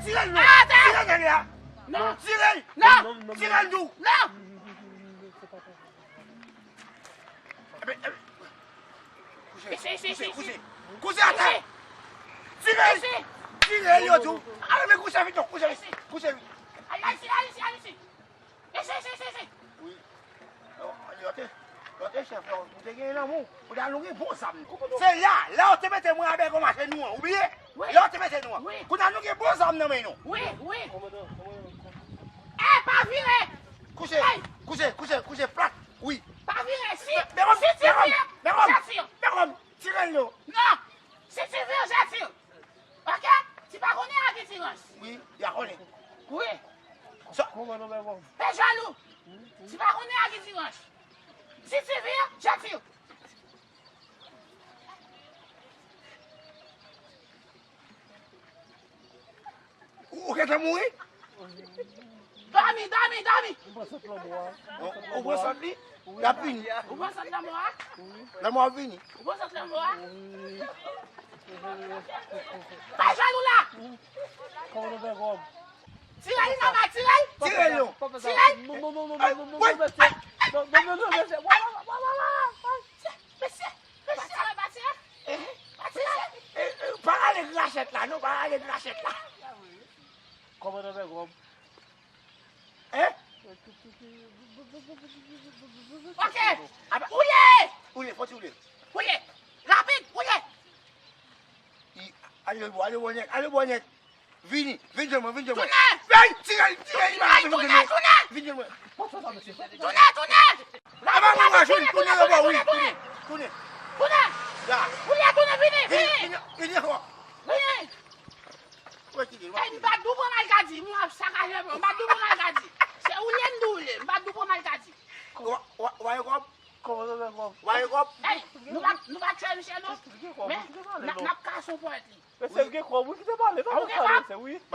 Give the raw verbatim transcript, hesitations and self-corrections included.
Tire l non. Atè! Tire l la. Non. Tire l. Non. Tire l tou. Non. Ebe, ebe. Kouche, kouche, kouche. Kouche atè. Tire l. Tire l yo tou. Ale men kouche vit non, kouche vit. Kouche vit. Al isi, al isi, al isi. Isi, isi, isi, isi. Wi. Yo, yo te, yo te chèf la, ou te gen lanmou. Kounye a nou gen bon zam. Se la, la ou te mete mwen avèk yon mache nou an, ou bliye? Wi. La ou te mete nou an. Wi. Kounye a nou gen bon zam nan men nou. Wi, wi. Ey, pa vire! Kouche, kouche, kouche, kouche, plat. Wi. Pa vire, si, si ti vire, jèti yo. Men kòm, tire l non. Non, si ti vire, jèti yo. Ok? Ti pa konnen a ki ti rans. Wi, ya konnen. Wi. Sa. Kòmandan Bègòm. Pe jalou. Ti pa konnen a ki ti rans. Si ti vire, jèti yo. Ou, ou gentan mouri? Dòmi, dòmi, dòmi. Ou pran sant lanmò a? Ou, ou pran sant li? L ap vini. Ou pran sant lanmò a? Lanmò ap vini. Ou pran sant lanmò a? Pa jalou la. Kòmandan Bègòm. Tire li nan bay, tire l. Tire l non. Tire l. Non, non, non, non, non, non, non, mesye. Non, non, non, non, mesye. Wa, wa, wa, wa, wa, wa. Mesye, mesye. Pa tire, pa tire. Pa tire. Eh, eh, pa rale krachèt la, non, pa rale krachèt la. Kòmandan Bègòm. Hein? Ok. Oule! Oule, fò ti oule. Oule. Rapid, oule. I, ale bò, ale bò nèt, ale bò nèt. Vini, vin jwenn mwen, vin jwenn mwen. Tounen! Vin, tire, tire, tire, tounen, tounen, tounen! Vin jwenn mwen. Pòt fè sa, mesye. Tounen, tounen! Aba mwen, tounen, tounen, tounen, tounen, tounen. Tounen! La. Tounen, tounen, vini, vini! Vini, vini ankò. Vini! Ou wè ki li, ou wè ki li. Ey, m pa t dou pran malkadi, m ap sakaje, m pa t dou pran malkadi. Se oule m di oule, m pa t dou pran malkadi. Wa, wa, wa, kòb. Kòb, kòb, kòb. Wa, kòb. Ey, nou pa, nou pa tchwe misye non. Men, n ap, n ap kase yon ponyèt li. Mesye, m gen kòb, wi, kite pale, pa pale, mesye, wi.